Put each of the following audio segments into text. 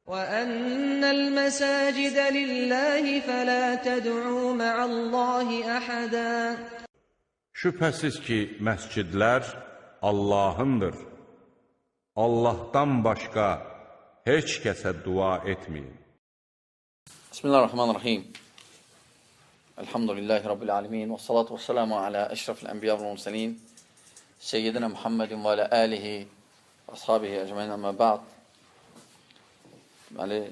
وَأَنَّ الْمَسَاجِدَ لِلَّهِ فَلَا تَدْعُوا مَعَ اللَّهِ أَحَدًا. Şübhəsiz ki, məscidlər Allahındır. Allahdan başqa heç kəsə dua etməyin. Bismillahirrahmanirrahim. Elhamdülillahi Rabbil alemin. Və salatu və selamu alə əşrafil ənbiya və mursalin. Seyyidina Muhammedin və alə alihi və ashabihi əcməin, əmmə ba'd. Deməli,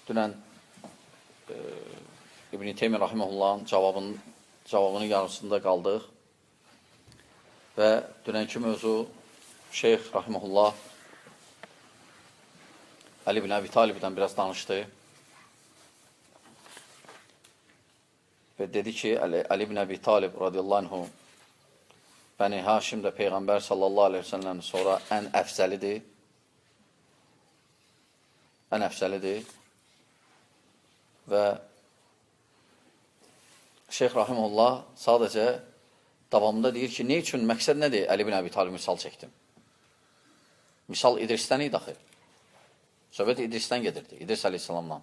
dünən İbn-i Teymiyyə rahimehullahın cavabının yarısında qaldıq. Və dünənki mövzu Şeyx rahimehullah Əli ibn Əbi Talibdən biraz danışdı. Və dedi ki, Əli ibn Əbi Talib radiyallahu anhu Bəni Haşim də Peyğəmbər sallallahu aleyhi ve sellem sonra ən əfzəlidir. Ən əfzəlidir. Və Şeyx rahimehullah sadəcə davamında deyir ki, nə üçün, məqsəd nədir? Əli ibn Əbi Talib misal çəkdim. Misal İdrisdən idi axı. Söhbət İdrisdən gedirdi, İdris əleyhissalamdan.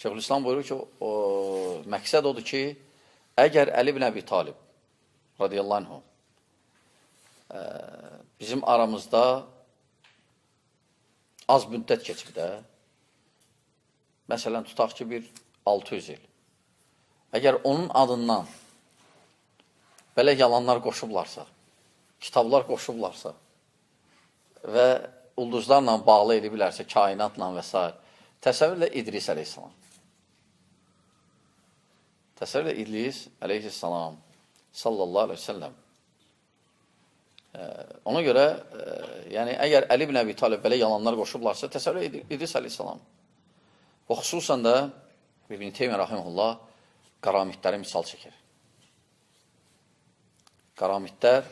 Şeyxülislam buyurur ki, məqsəd odur ki, əgər Əli ibn Əbi Talib radiyallahu anhu bizim aramızda az müddət keçib də, məsələn, tutaq ki, bir 600 il. Əgər onun adından belə yalanlar qoşublarsa, kitablar qoşublarsa və ulduzlarla bağlı ediblərsə, kainatla və s. Təsəvvürlə İdris əleyhissalam. Təsəvvürlə İdris əleyhissalam sallallahu aleyhi ve sellem. Ona görə, yəni əgər Əli ibn Əbi Talib belə yalanlar qoşublarsa, təsəvvür İdris əleyhissalam. Və xüsusən də İbn Teymiyyə rahimehullah qaramitləri misal çəkir. Qaramitlər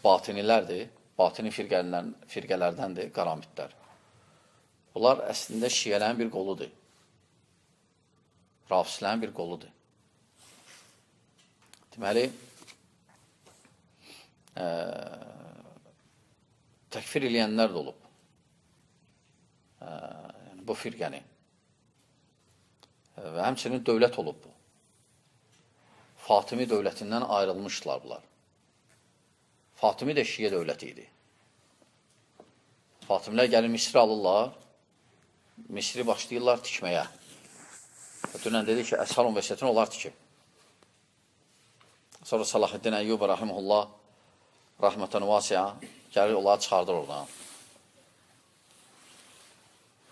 batinilərdir, batini firqələrdəndir qaramitlər. Bunlar əslində şiələrin bir qoludur. Rafislərin bir qoludur. Deməli, təkfir eləyənlər də olub. Yəni, bu firqəni. Və həmçinin dövlət olub bu. Fatimi dövlətindən ayrılmışlar bunlar. Fatimi də şiə dövləti idi. Fatimlər gəlir Misri alırlar, Misri başlayırlar tikməyə. Dünən dedi ki, Əshar Universitetini onlar tikib. Sonra Salahaddin Əyyub rahimehullah rahmətən vasiə gəlir, onları çıxardır oradan.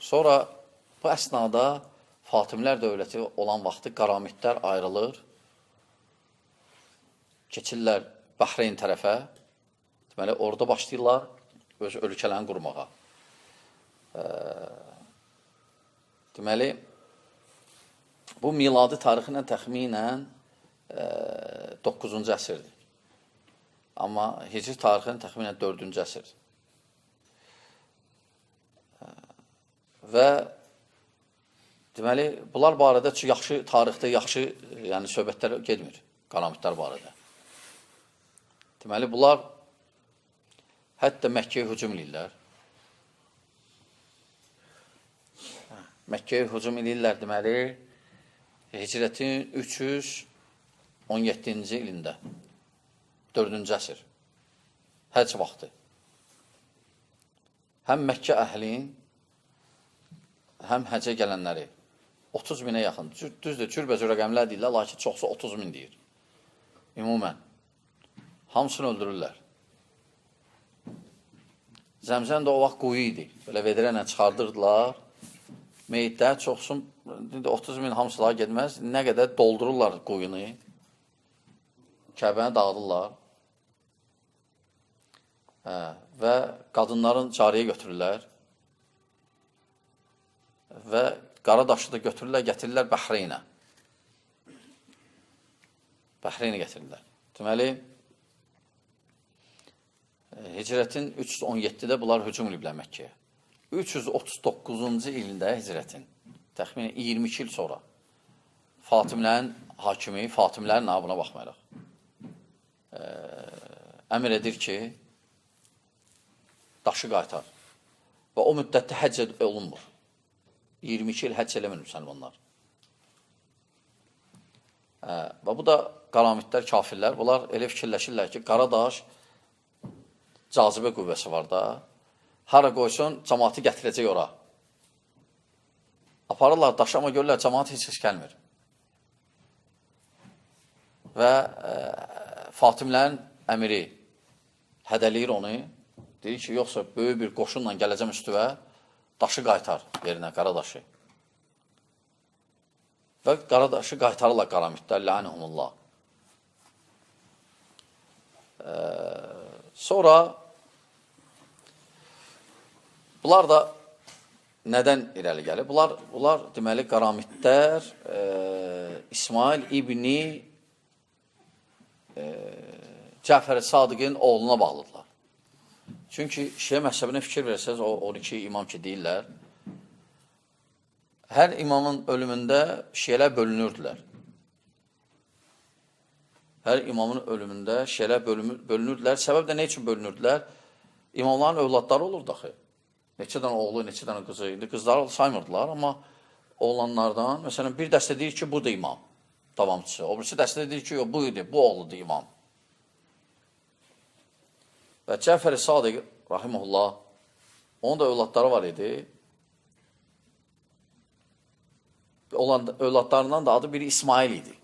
Sonra bu əsnada Fatimlər dövləti olan vaxtı qaramitlər ayrılır. Keçirlər Bəhreyn tərəfə. Deməli, orada başlayırlar öz ölkələrini qurmağa. Deməli, bu miladi tarixi ilə təxminən 9-cu əsrdir. Amma hicri tarixinin təxminən 4-cü əsr. Və deməli, bunlar barədə yaxşı tarixdə yaxşı, yəni söhbətlər getmir, qaramitlər barədə. Deməli, bunlar hətta Məkkəyə hücum eləyirlər. Məkkəyə hücum eləyirlər, deməli, hicrətin 317-ci ilində, 4-cü əsr, həcc vaxtı. Həm Məkkə əhlin, həm həcə gələnləri 30 minə yaxın. Düzdür, cürbəcür rəqəmlər deyirlər, lakin çoxsu 30 min deyir. Ümumən. Hamısını öldürürlər. Zəmzəm də o vaxt quyu idi. Belə vedrə ilə çıxardırdılar. Meyitlər çoxsun, 30 min hamısı daha getməz. Nə qədər doldururlar quyunu. Kəbəni dağıdırlar. Və qadınların cariyə götürürlər. Və qara daşı da götürürlər, gətirirlər Bəhreynə. Bəhreynə gətirirlər. Deməli, hicrətin 317-də bunlar hücum ediblər Məkkəyə. 339-cu ilində hicrətin, təxminən 22 il sonra Fatimilərin hakimi, Fatimilərin buna baxmayaraq, əmr edir ki, daşı qaytar. Və o müddətdə həcc olunmur. 22 il həcc eləmir müsəlmanlar. Və bu da qaramitlər, kafirlər. Bunlar elə fikirləşirlər ki, qara daş cazibə qüvvəsi var da. Hara qoysun, cəmaatı gətirəcək ora. Aparırlar daşı, amma görürlər, cəmaat heç kəs gəlmir. Və Fatimlərin əmiri hədəliyir onu. Deyir ki, yoxsa böyük bir qoşunla gələcəm üstüvə, daşı qaytar yerinə, qara daşı. Və qara daşı qaytarırlar qaramitlər, lənəhumullah. Sonra bunlar da nədən irəli gəlir? Bunlar deməli, qaramitlər İsmail İbni Cəfər-i Sadiqin oğluna bağlıdırlar. Çünki şiə məzhəbinə fikir versəniz, o 12 imam ki deyirlər, hər imamın ölümündə şiələr bölünürdülər. Hər imamın ölümündə şiələr bölünürdülər. Səbəb də nə üçün bölünürdülər? İmamların övladları olurdu axı. Neçə dənə oğlu, neçə dənə qızı idi. Qızları saymırdılar, amma oğlanlardan, məsələn, bir dəstə deyir ki, bu da imam, davamçısı. O birisi dəstə deyir ki, yox, bu idi, bu oğludur imam. Və Cəfər-i Sadiq, rahimehullah, onun da övladları var idi. Olan övladlarından da adı biri İsmail idi.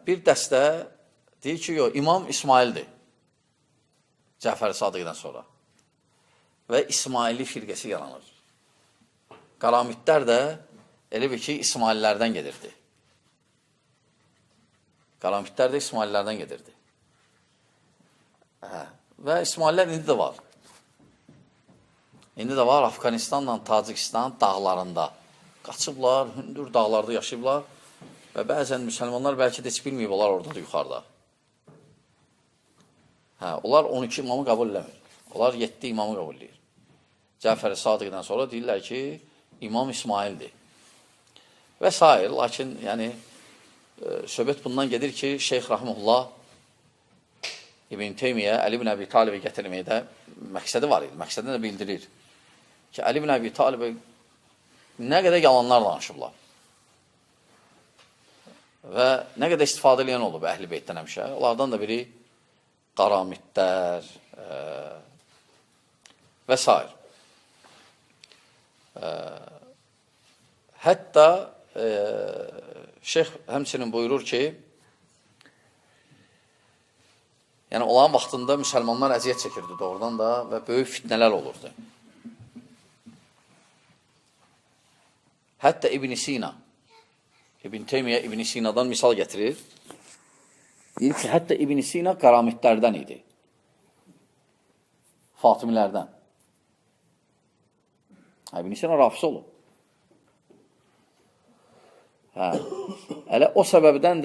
Bir dəstə deyir ki, yox, İmam İsmaildir. Cəfər-i Sadiqdən sonra. Və İsmaili firqəsi yaranır. Qaramitlər də elə bir ki, İsmaillərdən gedirdi. Qaramitlər də İsmaillərdən gedirdi. Və İsmaillər indi də var. İndi də var Afqanistanla Tacikistan dağlarında. Qaçıblar, hündür dağlarda yaşayıblar və bəzən müsəlmanlar bəlkə də heç bilməyib, onlar oradadır yuxarıda. Onlar 12 imamı qəbul eləmir. Onlar 7 imamı qəbul eləyir. Cəfər-i Sadiqdən sonra deyirlər ki, İmam İsmaildir. Və s. Lakin, yəni, söhbət bundan gedir ki, Şeyx Rahimullah İbn Teymiyyə Əli ibn Əbi Talibi gətirməkdə məqsədi var idi. Məqsədini də bildirir ki, Əli ibn Əbi Talibi nə qədər yalanlar danışıblar və nə qədər istifadə eləyən olub Əhl-i Beytdən həmişə. Onlardan da biri qaramitlər və s. Hətta şeyx həmçinin buyurur ki, yəni olan vaxtında müsəlmanlar əziyyət çəkirdi doğrudan da və böyük fitnələr olurdu. Hətta İbn Sina, İbn Teymiyyə İbn Sinadan misal gətirir. Deyir ki, hətta İbn Sina qaramitlərdən idi. Fatimilərdən. İbn Sina rafisi olub. Hələ o səbəbdən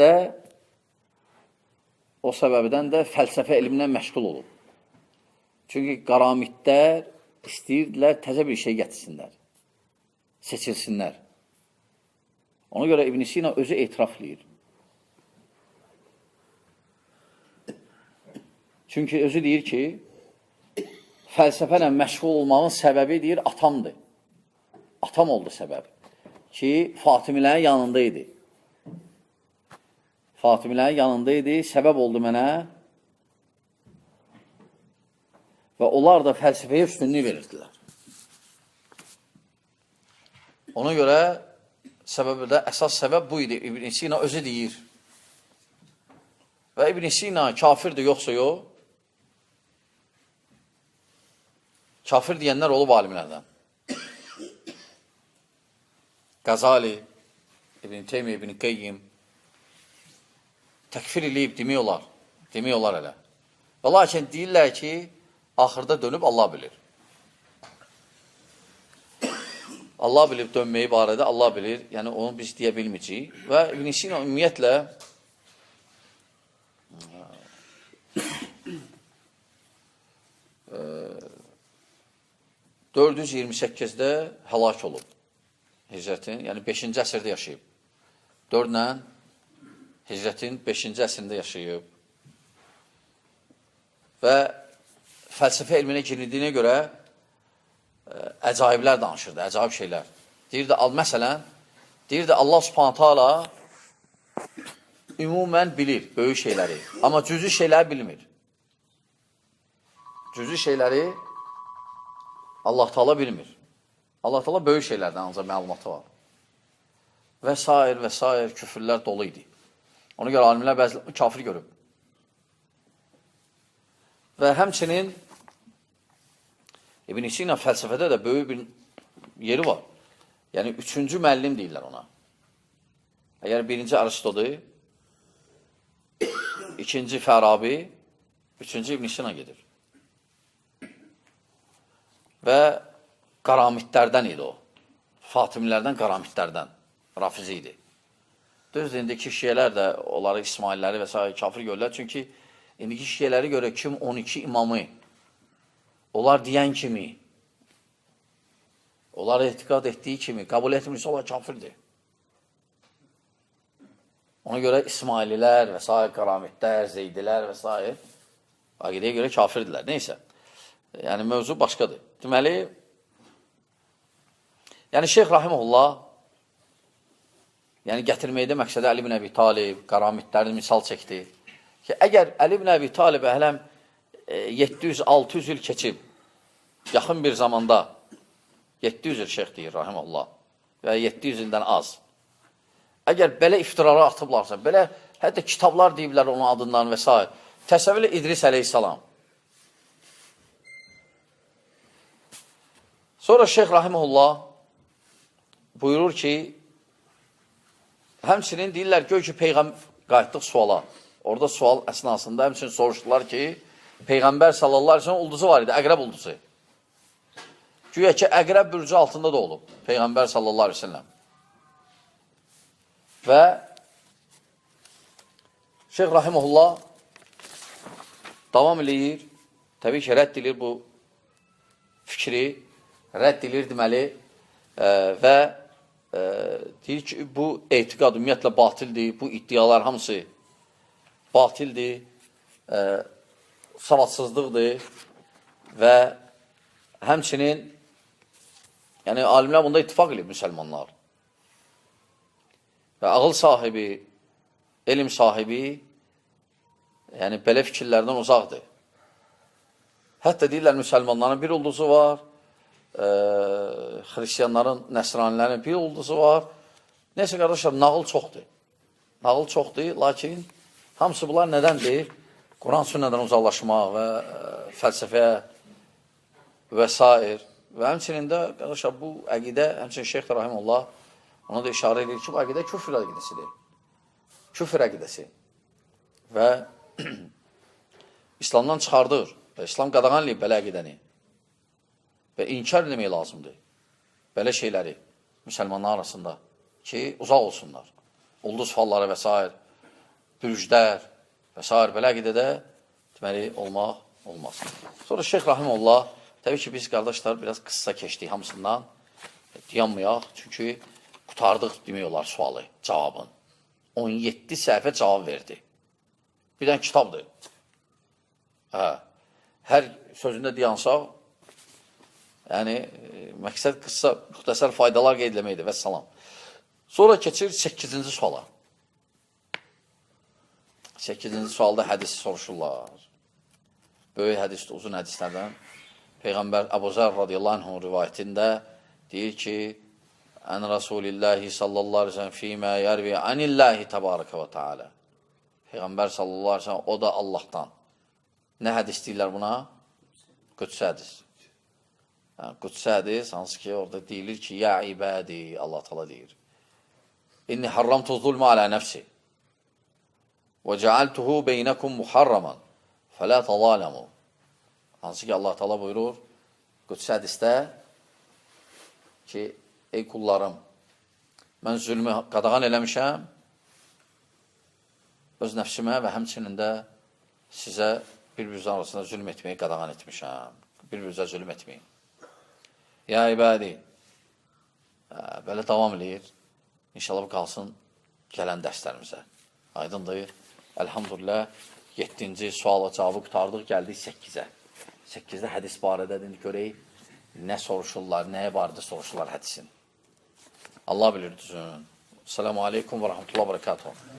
də fəlsəfə elmindən məşğul olub. Çünki qaramitlər istəyirdilər təzə bir şey gətirsinlər, seçilsinlər. Ona görə İbn Sina özü etiraf eləyir. Çünki özü deyir ki, fəlsəfə ilə məşğul olmağın səbəbi deyir, atamdır. Atam oldu səbəb ki, Fatimilərin yanında idi. Fatimilərin yanında idi, səbəb oldu mənə və onlar da fəlsəfəyə üstünlük verirdilər. Ona görə səbəbi də, əsas səbəb bu idi. İbn Sina özü deyir. Və İbn Sina kafirdir, yoxsa yox? Kafir deyənlər olub alimlərdən. Qəzali, İbn Teymiyyə, İbn Qeyyim təkfir eləyib demək olar. Demək olar elə. Və lakin deyirlər ki, axırda dönüb Allah bilir. Allah bilib dönməyi barədə Allah bilir. Yəni, onu biz deyə bilməyəcəyik. Və İbn Sina ümumiyyətlə 428-də həlak olub hicrətin, yəni 5-ci əsrdə yaşayıb. 4-lə hicrətin 5-ci əsrində yaşayıb. Və fəlsəfə elminə girildiyinə görə əcaiblər danışırdı, əcaib şeylər. Deyirdi, məsələn, deyirdi Allah Subhanahu taala ümumən bilir böyük şeyləri, amma cüzi şeyləri bilmir. Cüzi şeyləri Allah Taala bilmir. Allah Taala böyük şeylərdən ancaq məlumatı var. Və sair və sair küfürlər dolu idi. Ona görə alimlər bəzi kafir görüb. Və həmçinin İbn Sina fəlsəfədə də böyük bir yeri var. Yəni, üçüncü müəllim deyirlər ona. Əgər birinci Aristodur, ikinci Fərabi, üçüncü İbn Sina gedir. Və qaramitlərdən idi o. Fatimilərdən, qaramitlərdən. Rafizi idi. Düzdür, indiki şiələr də onları, İsmailləri və s. kafir görürlər. Çünki indiki şiələrə görə kim 12 imamı, onlar deyən kimi, onlar etiqad etdiyi kimi qəbul etmirsə, onlar kafirdir. Ona görə İsmaililər və s. Qaramitlər, Zeydilər və s. Əqidəyə görə kafirdirlər. Neysə, yəni mövzu başqadır. Deməli, yəni Şeyx Rahimullah, yəni gətirməkdə məqsədi Əli ibn Əbi Talib, qaramitlərini misal çəkdi. Ki, əgər Əli ibn Əbi Talib hələm 700-600 il keçib, yaxın bir zamanda 700 il şeyx deyir, rahiməllah, və 700 ildən az. Əgər belə iftiralar atıblarsa, belə hətta kitablar deyiblər onun adından və s. Təsəvvür İdris əleyhissalam. Sonra Şeyx rahiməllah buyurur ki, həmçinin deyirlər, gör ki, Peyğəmbər, qayıtdıq suala. Orada sual əsnasında həmçinin soruşdular ki, Peyğəmbər sallallahu aleyhi ve sellem ulduzu var idi, əqrəb ulduzu. Güya ki, əqrəb bürcü altında da olub Peyğəmbər sallallahu aleyhi ve sellem. Və Şeyx rahimehullah davam eləyir. Təbii ki, rədd edir bu fikri, rədd edir deməli və deyir ki, bu etiqad ümumiyyətlə batildir, bu iddialar hamısı batildir, savadsızlıqdır və həmçinin, yəni alimlər bunda ittifaq edib müsəlmanlar. Və ağıl sahibi, elm sahibi, yəni belə fikirlərdən uzaqdır. Hətta deyirlər, müsəlmanların bir ulduzu var, xristiyanların, nəsranilərin bir ulduzu var. Neysə, qardaşlar, nağıl çoxdur. Nağıl çoxdur, lakin hamısı bunlar nədəndir? Quran sünnədən uzaqlaşmaq və fəlsəfəyə və s. Və həmçinin də, qardaşlar, bu əqidə, həmçinin Şeyx rahimehullah ona da işarə edir ki, bu əqidə küfr əqidəsidir. Küfr əqidəsi. Və İslamdan çıxardır. Və İslam qadağan eləyib belə əqidəni. Və inkar eləmək lazımdır belə şeyləri müsəlmanlar arasında ki, uzaq olsunlar. Ulduz falları və s. bürclər və s. belə əqidədə deməli, olmaq olmaz. Sonra Şeyx rahimehullah, təbii ki, biz qardaşlar biraz qıssa keçdik hamısından. Dayanmayaq, çünki qurtardıq demək olar sualı, cavabın. 17 səhifə cavab verdi. Bir dənə kitabdır. Hə, hər sözündə dayansaq, yəni, məqsəd qısa, müxtəsər faydalar qeyd eləməkdir və salam. Sonra keçir 8-ci suala. 8-ci sualda hədis soruşurlar. Böyük hədisdir, uzun hədislərdən. Peyğəmbər Əbu Zər radiyallahu anhun rivayətində deyir ki, Ən Rasulillahi sallallahu aleyhi ve sellem fīmə yərvi anillahi təbarəkə və teala. Peyğəmbər sallallahu aleyhi ve sellem, o da Allahdan. Nə hədis deyirlər buna? Qüdsi hədis. Yəni, qüdsi hədis, hansı ki, orada deyilir ki, ya ibadi, Allah Teala deyir. İnni harramtu zulmə alə nəfsi və cealtuhu beynəkum muharraman fələ tazalamu. Hansı ki, Allah Teala buyurur qüdsi hədisdə ki, ey qullarım, mən zülmü qadağan eləmişəm öz nəfsimə və həmçinin də sizə bir-birinizin arasında zülm etməyi qadağan etmişəm. Bir-birinizə zülm etməyin. Ya ibadi, belə davam eləyir. İnşallah bu qalsın gələn dərslərimizə. Aydındır. Elhamdülillah, 7-ci suala cavabı qurtardıq, gəldik 8-ə. 8-də hədis barədə görək Nə soruşurlar, nəyə barədə soruşurlar hədisin. Allah bilir düzün. Selamu aleykum və rəhmətullah və bərəkatuhu.